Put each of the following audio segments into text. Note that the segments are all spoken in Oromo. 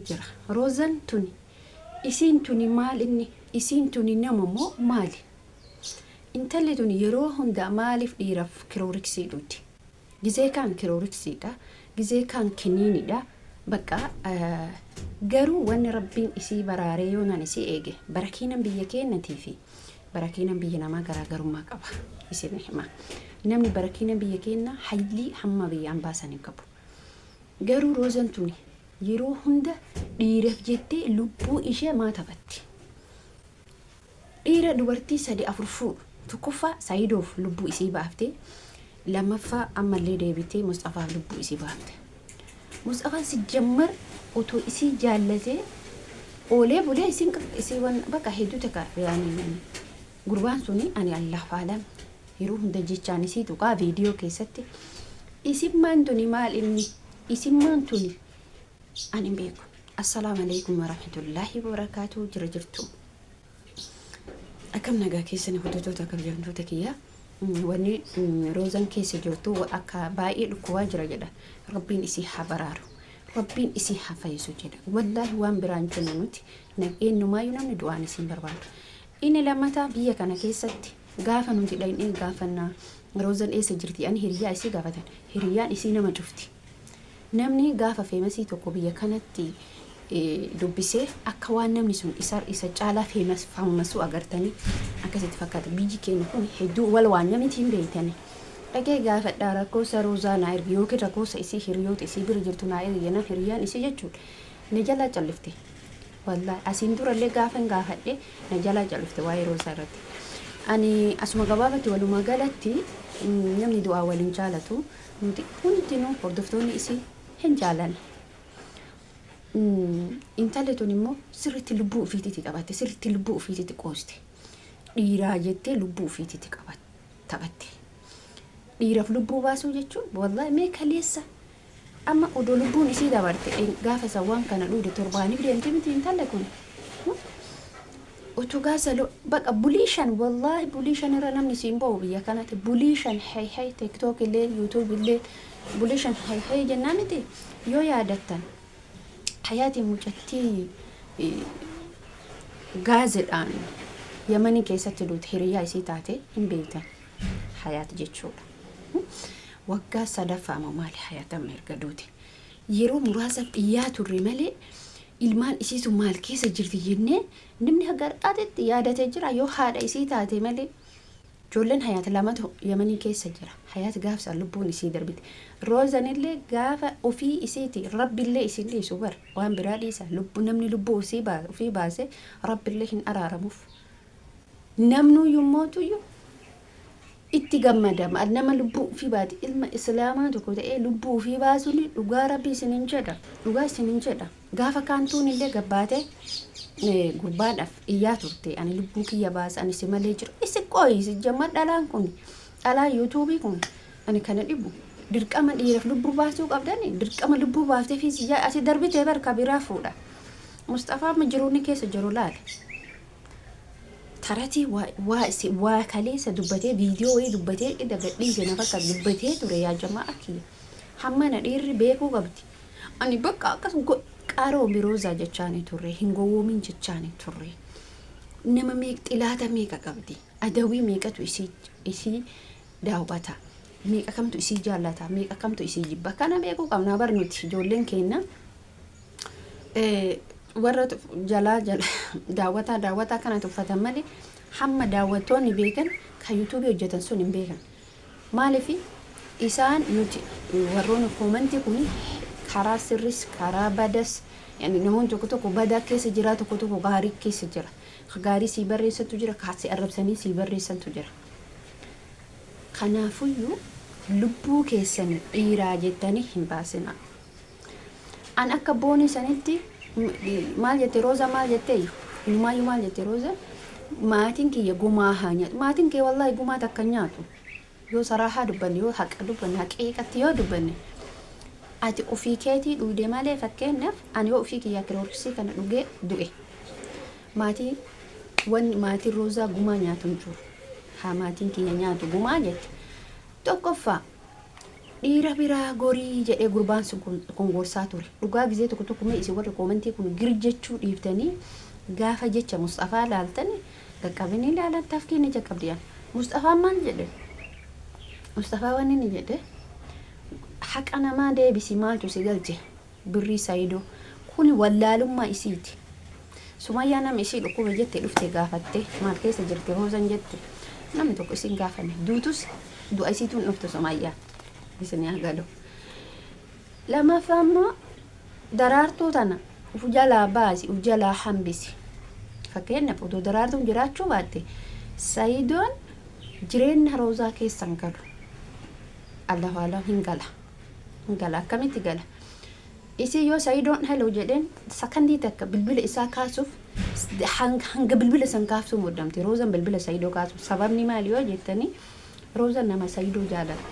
Jira. Roozan tuni isiin tuni maal inni isiin tuni nama moo maali? Intalli tuni yeroo hundaa maaliif dhiiraf kirooriksii dhugdi? Gizee kaan kirooriksiidha, gizee kaan kiniinidha. Bakka garuu wanni Rabbiin isii baraaree yoo nan isii eege, barakiinan biyya keennatii fi barakiinan biyya namaa garaagarummaa qaba. Isin hima. Namni barakiinan biyya keennaa haylii hamma biyya ambaa san hin qabu. Garuu Roozan tuni yeroo hunda dhiiraf jettee lubbuu ishee maa taphatti? Dhiira dubartii sadi afur fuudhu. Tokkoffaa Sayidoof lubbuu isii baafte. Lammaffaa ammallee deebitee Musxafaaf lubbuu isii baafte. Musxafaan sijjammar otoo isii jaallatee oolee bulee isiin isii wan bakka hedduu takka yaani gurbaan suni ani Allaah aalam yeroo hunda jechaan isii tuqaa viidiyoo keessatti isin maan tuni maal inni isin maan tuni ani hin beeku. Assalaamu alaikum warahmatullaahi wabarakaatuh. Jira jirtu, akkam nagaa keessani, hordoftoota kabajamtoota kiyya? Wanni Roozan keessa jirtu akka baay'ee dhukkubaa jira jedha. Rabbiin isii haa baraaru, Rabbiin isii haa fayyisu jedha. Wallaahi waan biraan jennu nuti eenyumaayyuu namni du'aan isiin barbaadu. Inni lammataa, biyya kana keessatti gaafa nuti dhaqnee gaafannaa Roozan eessa jirti ani hiriyaa isii gaafatan, hiriyyaan isii nama cufti. Namni gaafa famous tokko biyya kanatti dubbisee akka waan namni sun isa caalaa famous famasuu agartanii akkasitti fakkaata. Biyyi keenya kun hedduu wal waan namni hin beeytani. Dhaqee gaafadhaa, rakkoosa Roozaa naa ergi yookiin rakkoosa isii hiriyoota isii bira jirtu naa ergi jennaan, hiriyyaan isii jechuudha na jalaa callifte. Wallaahi asiin durallee gaafa hin gaafadhe na jalaa callifte waa'ee Roozaa irratti. Ani asuma gabaabatti, walumaa galatti namni du'aa waliin jaalatu, nuti hundinuu hordoftoonni isii hin jaalanne. Intalli tun immoo sirriitti lubbuu ofiititti taphatte, sirriitti lubbuu ofiititti qooste. Dhiiraa jettee lubbuu ofiititti taphatte. Dhiiraaf lubbuu baasuu jechuun wallaahi mee kaleessa amma odoo lubbuun isii dabarte, gaafa san waan kana dhuude torbaaniif deemte miti intalli kun. Utuu gaasa baqa bulii 5, wallaahi bulii 5 irra namni siin ba'u biyya kanatti bulii 5 hey hey, TikTok illee YouTube illee bulii 5 hey hey jennaa miti. Yoo yaadattan, Hayaatiin mucattii gaazexaan Yamanii keessatti duute hiriyaa isii taate hin beektan, Hayaat jechuudha. Waggaa sadaffaa moo maali Hayaat amma erga duute. Yeroo muraasaaf iyyaa turre malee ilmaan isiitu maal keessa jirti jennee namni haga har'aatitti yaadatee jira yoo haadha isii taate malee. Ijoolleen Hayaat lamatu Yamanii keessa jira. Hayaat gaafsa lubbuun isii darbite. Roozanillee gaafa ofii isiiti Rabbillee isin dhiisu bar waan biraa dhiisa, lubbu namni lubbuu ofii baase Rabbillee hin araaramuuf. Namnuu yummootuyyuu itti gammadama nama lubbuu ofii baate. Ilma Islaamaa tokko ta'ee lubbuu ofii baasuun, dhugaa Rabbi isinin jedha, dhugaa isinin jedha, gaafa kaantuun illee gabbaate gurbaadhaaf iyyaa turte, ani lubbuu kiyya baasa, ani si malee jiru isi qoyi si jamma. Dhalaan kun, dhalaa YouTubeii kun ani kana dhibu, dirqama dhiiraaf lubbuu baasuu qabdani, dirqama lubbuu baaftee fi asi darbitee bar kabiraa fuudha. Mustafaa amma jiruunni keessa jiru laale. Taratii waa waa kaleessa dubbatee, viidiyoo wayii dubbatee ida gadhiise na fakkaata dubbatee ture. Yaa jamaa kiyya, hammana dhiirri beekuu qabdi. Ani bakka akkas qaroomi Roozaa jechaani turre, hin gowwoomin jechaani turre. Nama meeq xilaata meeqa qabdi, adawii meeqatu isii daawwata, meeqa kamtu isii jaallata, meeqa kamtu isii jibba, kana beekuu qabna bar nuti. Ijoolleen keenya warra jalaa jala daawwataa daawwataa kana tuffatan malee hamma daawwattoonni beekan kan YouTubeii hojjetan sun hin beekan. Maaliif isaan nuti warroonni commentii kun karaa sirris karaa badas, yani namoonni tokko tokko badaa keessa jira, tokko tokko gaarii keessa jira. Ka gaarii sii barreessantu jira, ka si arrabsanii sii barreessantu jira. Kanaafuyyuu lubbuu keessan dhiiraa jettanii hin baasinaa. An akka boonii sanitti maal jette Rooza, maal jette inumaayyuu, maal jette Rooza? Maatiin kiyya gumaa haa nyaatu. Maatiin kee wallaahi gumaa takka hin nyaatu. Yoo saraahaa dubbanne, yoo haqa dubbanne, haqiiqatti yoo dubbanne, ati ofii keetii dhugde malee, fakkeenyaaf ani yoo ofii kiyyaa kiroorksii kana dhugee du'e, maatii wanni maatiin Roozaa gumaa nyaatu hin jiru. Haa maatiin kiyya nyaatu gumaa jette. Tokkoffaa, Dhiira biraa gorii jedhee gurbaan sun kun gorsaa ture. Dhugaa gizee tokko tokko mee isin warri koomentii kun gir jechuu dhiiftanii gaafa jecha Musxafaa laaltani qaqqabinii ilaalan tafkiin ija qabdi yaa. Musxafaan maal jedhe? Musxafaa wanni inni jedhe haqa namaa deebisi maaltu si galche birrii Saidoo kuni wallaalummaa isiiti. Sumayyaa nama isii dhukkube jette dhufte gaafatte maal keessa jirti roozan jette namni tokko isin gaafanne duutus du'a isiitu hin dhuftu Sumayyaa isin haa galu. Lamaffaa immoo daraartuu tana uf jalaa baasi uf jalaa hambisi. Fakkeenyaaf otoo daraartuun jiraachuu baatte Sayidoon jireenya roozaa keessa hin galu. Allahu alam hin gala. Hin gala akkamitti gala? Isii yoo Sayidoon hello jedheen sakandii takka bilbila isaa kaasuuf hanga bilbila san kaaftuu muddamti. Roozan bilbila Sayidoo kaasuuf sababni maali yoo jettanii Roozan nama Sayidoo jaalatu.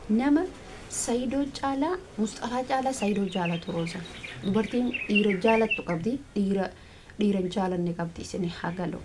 Nama Sayidoo caalaa Musxafaa caalaa Sayidoo jaalatu Roozan. Dubartiin dhiira jaalattu qabdi dhiira dhiira hin jaalanne qabdi isin haa galu.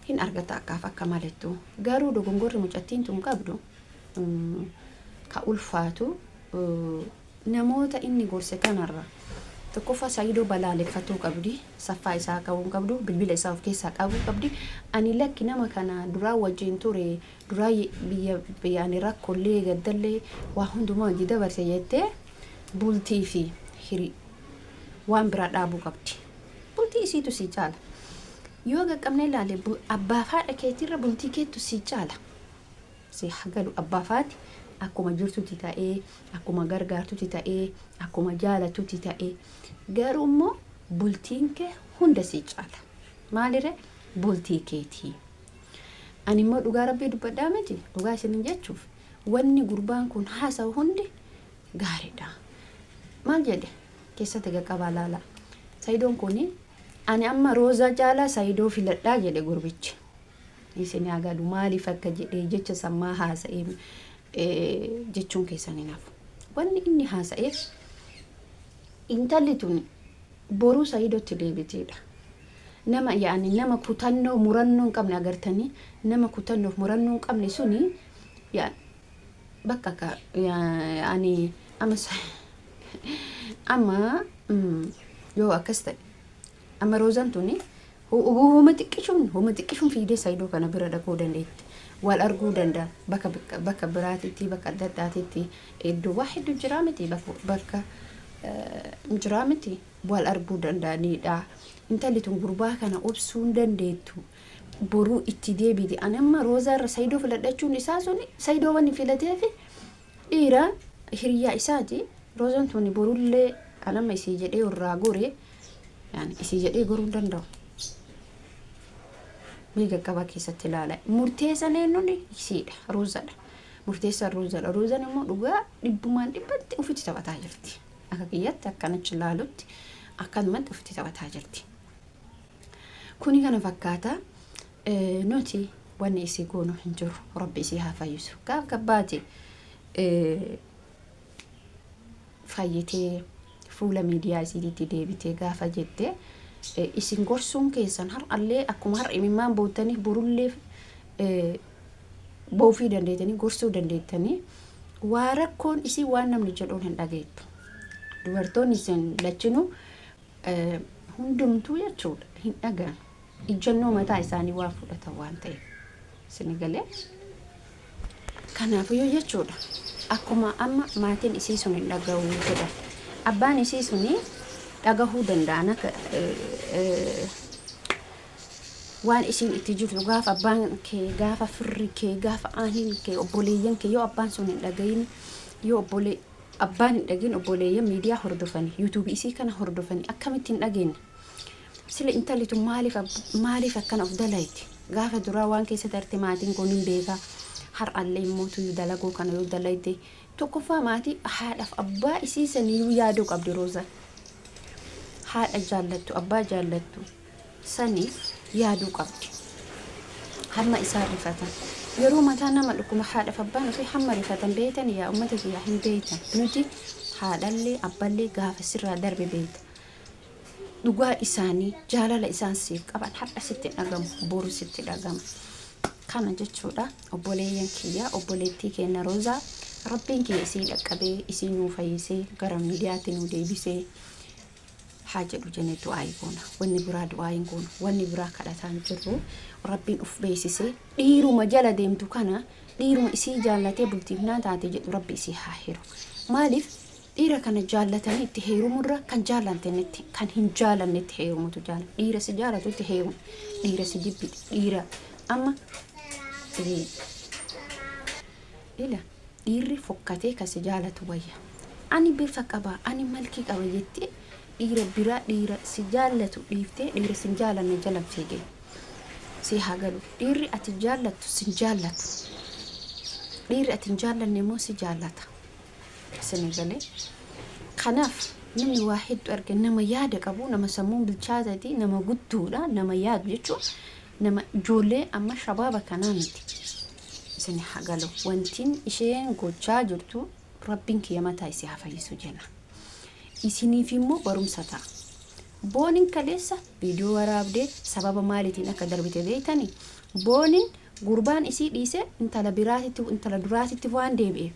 Hin argata akkaaf akka malettu. Garuu dogongorri mucattiin tun qabdu ka ulfaatu Namoota inni gorse kanarra tokkoffaa Saidoo balaaleffatuu qabdi. Saffaa isaa qabuu hin qabdu. Bilbila isaa of keessaa qabuu qabdi. Ani lakki nama kana duraa wajjin ture duraa biyya biyya ani rakkollee gaddallee waa hundumaa wajji dabarse jettee bultii fi hiri waan biraa dhaabuu qabdi. Bultii isiitu sii caala. Yoo qaqqabnee ilaale abbaaf haadha keetirra bultii keettu sii caala. Si haa galu abbaaf haati akkuma jirtuti ta'ee akkuma gargaartuti ta'ee akkuma jaalatuti ta'ee garuu immoo bultiin kee hunda sii caala maalire bultii keetii ani immoo dhugaa rabbii dubbadhaa miti dhugaa isinin jechuuf wanni gurbaan kun haasa'u hundi gaariidha maal jedhe keessatti qaqqabaa laala sayidoon kun ani amma roozaa caalaa sayidoo filadhaa jedhe gurbichi. Isin haa galu maaliif akka jedhee jecha san maa haasa'e jechuun keessan hin hafu. Wanni inni haasa'eef intalli tun boruu Sayidotti deebitiidha. Nama yaani nama kutannoo murannoo hin qabne agartanii nama kutannoof murannoo hin qabne suni yaani bakka ka yaani amma amma yoo akkas ta'e amma roozan tuni Homa xiqqishuun homa xiqqishuun fiigdee Saidoo kana bira dhaquu dandeetti. Wal arguu danda'an bakka bakka biraatitti bakka adda addaatitti iddoo waa hedduu jiraa miti bakka bakka jiraa miti wal arguu danda'aniidha. Intalli tun gurbaa kana obsuu hin dandeettu. Boruu itti deebiti. Ani amma Roozaa irra Saidoo filadhachuun isaa suni Saidoo wanni filateefi dhiira hiriyaa isaati. Roozaan tuni borullee an amma isii jedhee irraa gore Yaani isii jedhee goruu hin danda'u. Mee gaggabaa keessatti ilaala. Murteessan eenyuun isiidha. Roozadha. Murteessaan roozadha. Roozan immoo dhugaa dhibbumaan dhibbatti ofitti taphataa jirti. Akka kiyyatti akkanachi ilaalutti akkanumatti ofitti taphataa jirti. Kuni kana fakkaata. Nuti wanni isii goonu hin jiru. Rabbi isii haa fayyisu. Gaaf gabbaate fayyitee fuula miidiyaa isiititti deebitee gaafa jette isin gorsuun keessan har'allee akkuma har'a imimmaan boottaniif borullee boofii dandeettanii gorsuu dandeettanii waa rakkoon isii waan namni jedhuun hin dhageettu. Dubartoonni isin lachinuu hundumtuu jechuudha hin dhagaan. Ijjannoo mataa isaanii waan fudhatan waan ta'eef. Isin galee. Kanaafiyyuu jechuudha akkuma amma maatiin isii sun hin dhaga'u jedhan. Abbaan isii suni dhagahuu danda'an akka waan isiin itti jirtu gaafa abbaan kee gaafa firri kee gaafa aaniin kee obboleeyyan kee yoo abbaan sun hin dhagahin yoo obbolee abbaan hin dhagahin obboleeyyan miidiyaa hordofani yuutuubii isii kana hordofani akkamitti hin dhageenye. Sila intalli tun maaliif maaliif akkana of dalayti? Gaafa duraa waan keessa tarte maatiin kun hin beeka. Har'allee immoo tuyyuu dalagoo kana yoo dalayte tokkoffaa maatii haadhaaf abbaa isii saniyyuu yaaduu qabdi Roozaan. Haadha jaallattu abbaa jaallattu saniif yaaduu qabdi. Hamma isaan rifatan. Yeroo mataa nama dhukkuba haadhaaf abbaan ofii hamma rifatan beeytan yaa ummata kiyyaa hin beeytan. Nuti haadhallee abballee gaafa sirraa darbe beeyta. Dhugaa isaanii jaalala isaan siif qaban har'a sitti dhagamu boru sitti dhagama. Kana jechuudha obboleeyyan kiyya obboleettii keenya Roozaa Rabbiin kiyya isii dhaqqabee, isii nuu fayyisee, gara miidiyaatti nuu deebisee haa jedhu jennee du'aayii goona. Wanni biraa du'aayii hin goonu. Wanni biraa kadhataa hin jirru. Rabbiin uf beeksisee dhiiruma jala deemtu kana, dhiiruma isii jaallatee bultiif naa taate jedhu Rabbi isii haa hiru. Maaliif dhiira kana jaallatanii itti heerumurra kan jaallantetti kan hin jaalannetti heerumutu jaala. Dhiira si jaalatutti heerumu. Dhiira si jibbite dhiira amma ila dhiirri fokkatee kan si jaalatu wayya. Ani bifa qaba, ani malkii qaba jettee dhiira biraa, dhiira si jaallatu dhiiftee dhiira sin jaalanne jala fiigee. Si haa galu. Dhiirri ati jaallattu sin jaallatu. Dhiirri ati hin jaallanne immoo si jaallata. Isin galee. Kanaaf namni waa hedduu arge, nama yaada qabu, nama sammuun bilchaataati, nama gudduudha, nama yaadu jechuun nama ijoollee amma shabaaba kanaa miti. Isin haa galu. Wantiin isheen gochaa jirtu, Rabbiin kiyya mataa isii haa fayyisu jenna. Isiniif immoo barumsa ta'a. Booniin kaleessa viidiyoo waraabdee sababa maaliitiin akka darbite beektanii? Booniin gurbaan isii dhiisee intala biraatitti, intala duraatitti waan deebi'e.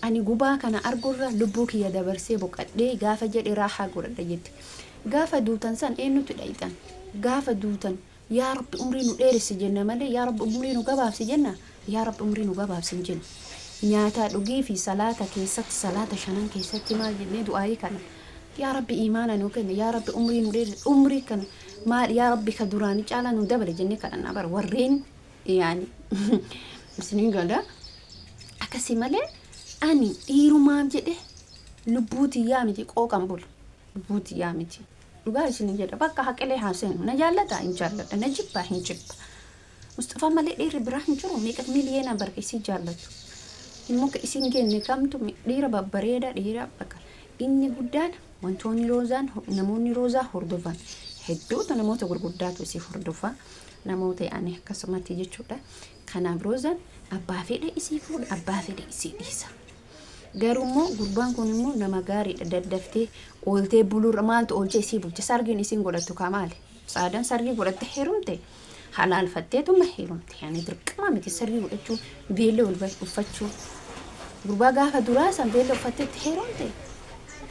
Ani gubaa kana argurra lubbuu kiyya dabarsee boqadhee gaafa jedhe raahaa godhadha jette. Gaafa duutan san eenyutti dhayxan? Gaafa duutan yaa Rabbi umrii nu dheeressi jenna malee yaa Rabbi umrii nu gabaabsi jenna? Yaa Rabbi umrii nu gabaabsi hin jennu. Nyaataa dhugii fi salaata keessatti, salaata shanan keessatti maal jennee du'aayii kana? Yaa Rabbi imaana nu kenni, yaa Rabbi umrii nu dheeressi, umrii kana maal yaa Rabbi ka duraanii caalaa nu dabale jennee kadhannaa bara warreen yaani isiniin gala. Akkasii malee ani dhiirumaaf jedhe lubbuu tiyyaa miti qooqan bulu. Lubbuu tiyyaa miti. Dhugaa isin jedha, bakka haqilee haa seenu. Na jaallata hin jaalladha, na jibbaa hin jibba. Mustafaa malee dhiirri biraa hin jiru. Meeqa miliyoona barka isii jaallatu. Immoo ka isin genne kamtu dhiira babbareeda, dhiira bakka inni guddaan wantoonni roozaan namoonni roozaa hordofan hedduutu, namoota gurguddaatu isii hordofa, namoota yaani akkasumatti jechuudha. Kanaaf roozaan abbaa fedhe isii fuudha, abbaa fedhe isii dhiisa. Garuu immoo gurbaan kun immoo nama gaariidha. Daddaftee ooltee buluurra maaltu oolchee isii bulche? Sargiin isiin godhattu kaa maali? Saadaan sargii godhatte heerumte, halaalfatteetuma heerumte. Yani dirqama miti sargii godhachuu, beellee ol uffachuu. Gurbaa gaafa duraa san beellee uffatteetti heerumte.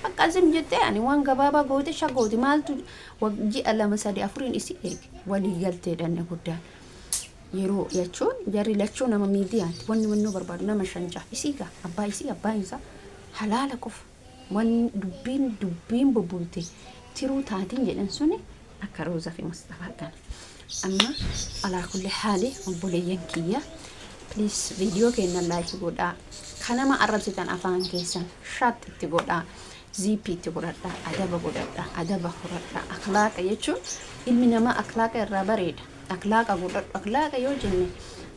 Akka zim jettee ani waan gabaabaa goote shagooti maaltu ji'a 2 3 4n isii eege walii galteedha inni guddaan. Yeroo jechuun jarri lachuu nama miidiyaati. Wanni wannoo barbaadu nama shan jaha. Isii gaa abbaa isii abbaan isaa halaala qofa. Wanni dubbiin bubbulte tiruu taatiin jedhan suni akka Roozaa fi Mustafaa kana. Amma alaa kulli haali, obboleeyyan kiyya, please viidiyoo keenya like godhaa. Kan nama arrabsitan afaan keessan shaat itti godhaa. Ziippii itti godhadhaa. Adaba godhadhaa. Adaba horadhaa. Akhlaaqa jechuun ilmi namaa akhlaaqa irraa bareeda. Akhlaaqa godhadhu. Akhlaaqa yoo jenne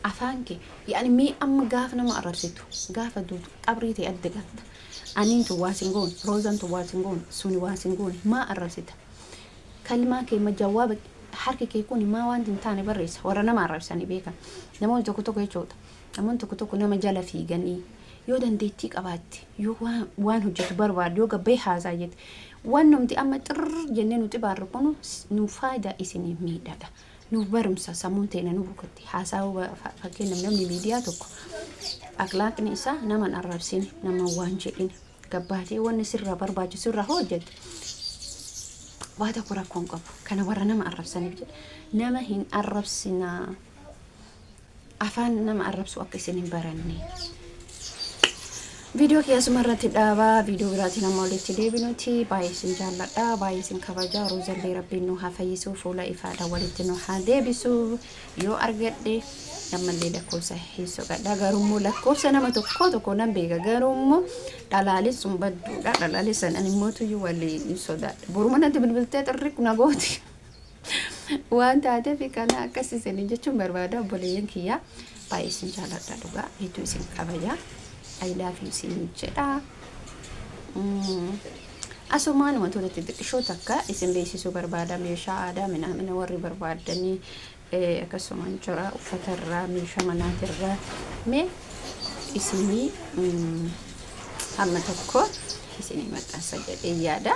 afaan kee yaani mee amma gaafa nama arrabsitu, gaafa duutu qabrii ta'e adda galta. Aniin tun waa sin goone, Roozaan tun waa sin goone, suni waa sin goone, maa arrabsita? Kalmaa kee ma jawaaba harki kee kun maa waan hin taane barreessa? Warra nama arrabsanii beekan. Namoonni tokko tokko jechuudha. Namoonni tokko tokko nama jala fiiganii, yoo dandeettii qabaatte, yoo waan hojjetu barbaadu, yoo gabbee haasaa jette, waan numti amma xirr jennee nu xibaarru kun nu faayidaa isiniif miidhadha. Nuuf barumsa sammuun teena nu bukatte. Haasaa fakkeenyaaf namni miidiyaa tokko akhlaaqni isaa nama hin arrabsin, nama waan jedhin, gabbaatee wanni sirraa barbaachisu irraa hojjette waa tokko rakkoon qabu. Kana warra nama arrabsaniif jedha. Nama hin arrabsinaa. Afaan nama arrabsu akka isin hin baranne. Viidiyoo kiyya asuma irratti dhaabaa. Viidiyoo biraatiin amma walitti deebinuti. Baay'ee isin jaalladha. Baay'ee isin kabaja. Roozallee Rabbiin nu haa fayyisu. Fuula ifaadhaan walitti nu haa deebisu. Yoo argadhe ammallee lakkoofsa hin soqadha. Garuu immoo lakkoofsa nama tokko tokko nan beeka. Garuu immoo dhalaalee sun badduudha. Dhalaalee sanan immoo tuyyuu walii hin sodaadha. Boruma natti bilbiltee xirri na gooti. Waan taateef kana akkas isin jechuun barbaada, obboleeyyan kiyyaa. Baay'ee isin jaalladha, dhugaa hedduu isin kabaja. I love you isin jedha. Asumaan wantoota xixiqqishoo takka isin beeksisuu barbaada. Meeshaa aadaa minaamina warri barbaaddanii akkasumaan jira, uffatarraa, meeshaa manaatirraa mee isinii hamma tokko isinii maxxansa jedhee yaada.